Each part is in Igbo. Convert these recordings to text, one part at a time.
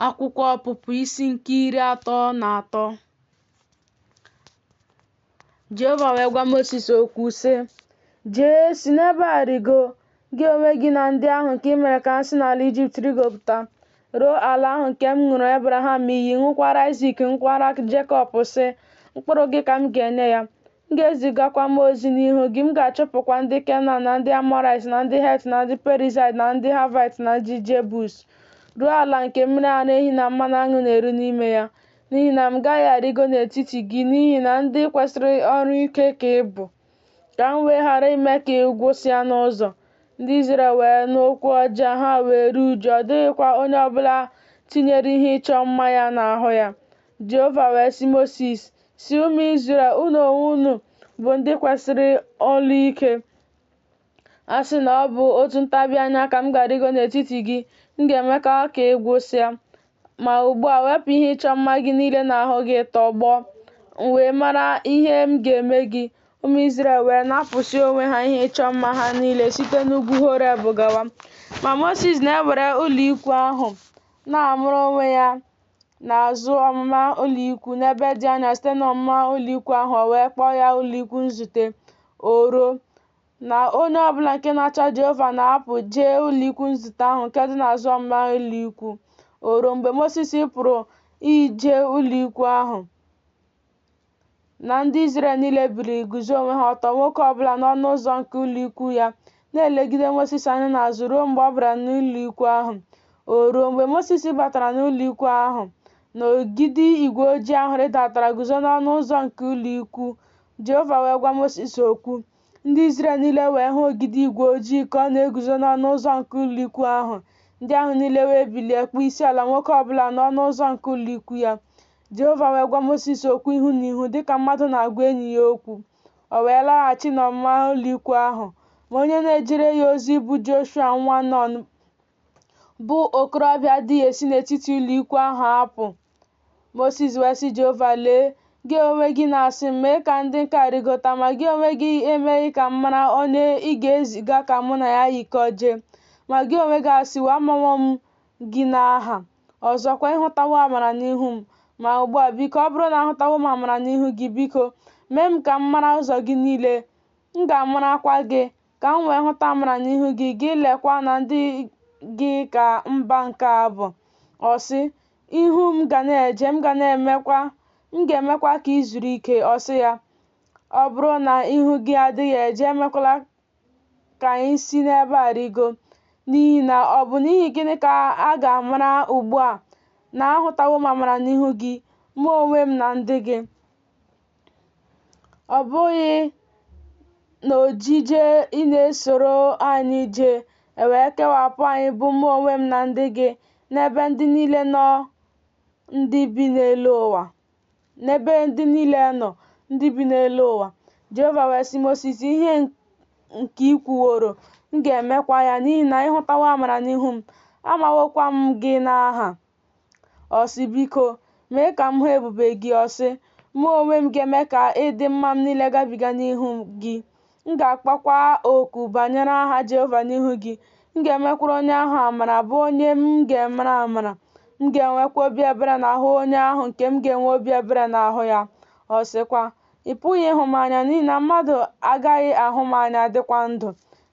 Akwụkwọ Ọpụpụ isi nke 33. Jehova wee gwa Mosis okwu, sị, Jee, si n'ebe a rịgo, gị onwe gị na ndị ahụ nke i mere ka ha si n'ala Ijipt rịgopụta, ruo ala ahụ nke m ṅụụrụ Ebraham iyi, ṅụkwara Aịzik, ṅụkwara Jekọb, sị, Mkpụrụ gị ka m ga-enye ya. M ga-ezigakwa mmụọ ozi n'ihu gị, m ga-achụpụkwa ndị Kenan na ndị Amọraịt na ndị Het na ndị Perizaịt na ndị Haịvaịt na ndị Jebus, ruo ala nke mmiri ara ehi na mmanụ aṅụ na-eru n'ime ya. N'ihi na m gaghị arịgo n'etiti gị, n'ihi na ndị kwesịrị olu ike ka ị bụ, ka m wee ghara ime ka ị gwụsịa n'ụzọ. Ndị Izrel wee nụ okwu ọjọọ a, ha wee ruo uju, ọ dịghịkwa onye ọ bụla tinyere ihe ịchọ mma ya n'ahụ ya. Jehova wee sị Mosis, Sị ụmụ Izrel, Unu onwe unu bụ ndị kwesịrị olu ike. A sị na ọ bụ otu ntabi anya ka m ga-arịgo n'etiti gị, m ga-emekwa ka ị gwụsịa. Ma ugbu a, wepụ ihe ịchọ mma gị niile n'ahụ gị tọgbọ, m wee mara ihe m ga-eme gị. Ụmụ Izrel wee napụsị onwe ha ihe ịchọ mma ha niile site n'ugwu Horeb gawa. Ma Mosis na-ewere ụlọikwuu ahụ na-amara onwe ya n'azụ ọmụma ụlọikwuu, n'ebe dị anya site n'ọmụma ụlọikwuu ahụ, o wee kpọọ ya ụlọikwuu nzute. O ruo, na onye ọbụla nke na-achọ Jehova na-apụ jee ụlọikwuu nzute ahụ nke dị n'azụ ọmụma ụlọikwuu. O ruo, mgbe Mosis pụrụ ije ụlọikwuu ahụ, na ndị Izrel niile biliri guzo onwe ha ọtọ, nwoke ọbụla n'ọnụ ụzọ nke ụlọikwuu ya, na-elegide Mosis anya n'azụ ruo mgbe ọ bara n'ụlọikwuu ahụ. O ruo, mgbe Mosis batara n'ụlọikwuu ahụ, na ogidi igwe ojii ahụ rịdatara guzo n'ọnụ ụzọ nke ụlọikwuu, Jehova wee gwa Mosis okwu. Ndị Izrel niile wee hụ ogidi igwe ojii ka ọ na-eguzo n'ọnụ ụzọ nke ụlọikwuu ahụ. Ndị ahụ niile wee bilie kpọọ isiala, nwoke ọbụla n'ọnụ ụzọ nke ụlọikwuu ya. Jehova wee gwa Mosis okwu ihu na ihu dị ka mmadụ na-agwa enyi ya okwu. O wee laghachi n'ọmụma ụlọikwuu ahụ. Ma onye na-ejere ya ozi bụ Joshua nwa Nọn bụ okorobịa adịghị esi n'etiti ụlọikwuu ahụ apụ. Mosis wee sị Jehova, Lee, gị onwe gị na-asị m, Mee ka ndị nke a rịgota, ma gị onwe gị emeghị ka m mara onye ị ga-eziga ka mụ na ya yikọọ jee. Ma gị onwe gị asịwo, Amawo m gị n'aha. Ọzọkwa, ị hụtawo amara n'ihu m. Ma ugbu a, biko, ọ bụrụ na ahụtawo m amara n'ihu gị, biko, mee m ka m mara ụzọ gị niile, m ga-amarakwa gị, ka m wee hụta amara n'ihu gị, gị lekwa na ndị gị ka mba nke a bụ. Ọ sị, Ihu m ga na-eje, m ga-emekwa ka i zuru ike. Ọ sị ya, Ọ bụrụ na ihu gị adịghị eje, emekwala ka anyị si n'ebe a rịgo, n'ihi na ọ bụ n'ihi gịnị ka a ga-amara ugbu a na ahụtawo m amara n'ihu gị, mụ onwe m na ndị gị? Ọ bụghị n'ojije ị na-esoro anyị jee, e wee kewapụ anyị bụ mụ onwe m na ndị gị n'ebe ndị niile nọ ndị bi n'elu ụwa. N'ebe ndị niile nọ ndị bi n'elu ụwa. Jehova wee sị Mosis, Ihe nke i kwuworo, m ga-emekwa ya, n'ihi na ị hụtawo amara n'ihu m, amawokwa m gị n'aha. Ọ sị, Biko, mee ka m hụ ebube gị. Ọ sị, Mụ onwe m ga-eme ka ịdị mma m niile gabiga n'ihu gị, m ga-akpọkwa oku banyere aha Jehova n'ihu gị. M ga-emekwara onye ahụ amara, bụ onye m ga-emere amara, m ga-enwekwa obi ebere n'ahụ onye ahụ nke m ga-enwe obi ebere n'ahụ ya. Ọ sịkwa, Ị pụghị ịhụ m anya, n'ihi na mmadụ agaghị ahụ m anya dịkwa ndụ.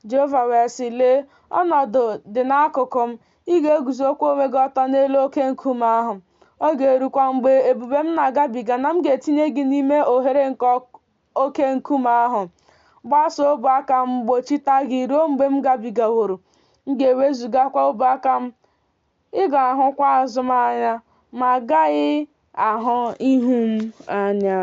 Jehova wee sị, Lee, ọnọdụ dị n'akụkụ m, ị ga-eguzokwa onwe gị ọtọ n'elu oke nkume ahụ. Ọ ga-erukwa mgbe ebube m na-agabiga na m ga-etinye gị n'ime oghere nke oke nkume ahụ, gbasaa ọbụ aka m gbochite gị ruo mgbe m gabigaworo. M ga-ewezugakwa ọbụ aka m, ị ga-ahụkwa azụ m anya, ma a gaghị ahụ ihu m anya.